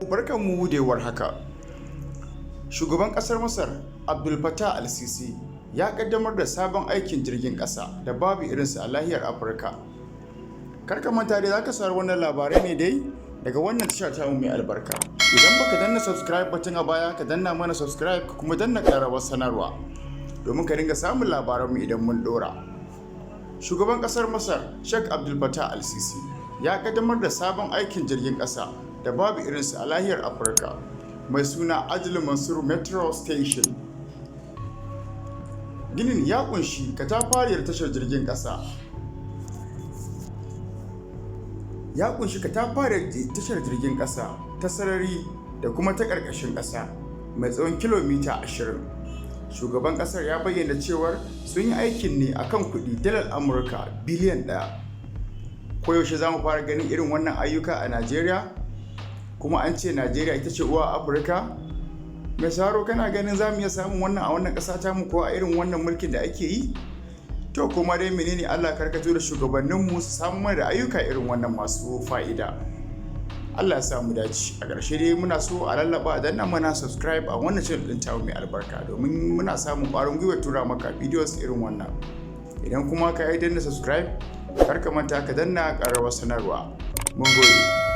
Barkanmu da warhaka. Shugaban ƙasar Masar Abdel Fattah al-Sisi ya ƙaddamar da sabon aikin jirgin ƙasa da babu irinsa a nahiyar Afirka. Kar ka manta dai, za ka saurari wannan labarai ne dai daga wannan tasha ta mai albarka. Idan baka danna subscribe button a baya, ka danna mana subscribe, ka kuma danna ƙararrawar sanarwa domin ka dinga samun labaranmu idan mun ɗora. Shugaban ƙasar Masar Sheikh Abdel Fattah al-Sisi ya ƙaddamar da sabon aikin jirgin ƙasa da babu irinsa a nahiyar Afirka mai suna Adli Mansur Metro Station. Ginin ya kunshi katafariyar tashar jirgin ƙasa. Ya kunshi katafariyar tashar jirgin ƙasa ta sarari da kuma ta ƙarƙashin ƙasa mai tsawon kilomita 20. Shugaban ƙasar ya bayyana cewar sun yi aikin ne akan kuɗi dalar Amurka biliyan 1. Koyaushe za mu fara ganin irin wannan ayyuka a Najeriya? Kuma an ce Najeriya ita ce uwa Afirka? Mai sauraro, kana ganin za mu iya samun wannan a wannan ƙasa tamu ko a irin wannan mulkin da ake yi? To, kuma dai menene, Allah karkato da shugabanninmu su samu mana da ayyuka irin wannan masu fa'ida. Allah ya sa mu dace. A ƙarshe dai muna so a lallaba a danna mana subscribe a wannan channel ɗin tamu mai albarka domin muna samun ƙwarin gwiwa tura maka videos irin wannan. Idan kuma ka yi danna subscribe, kar ka manta ka danna ƙararrawar sanarwa. Mun gode.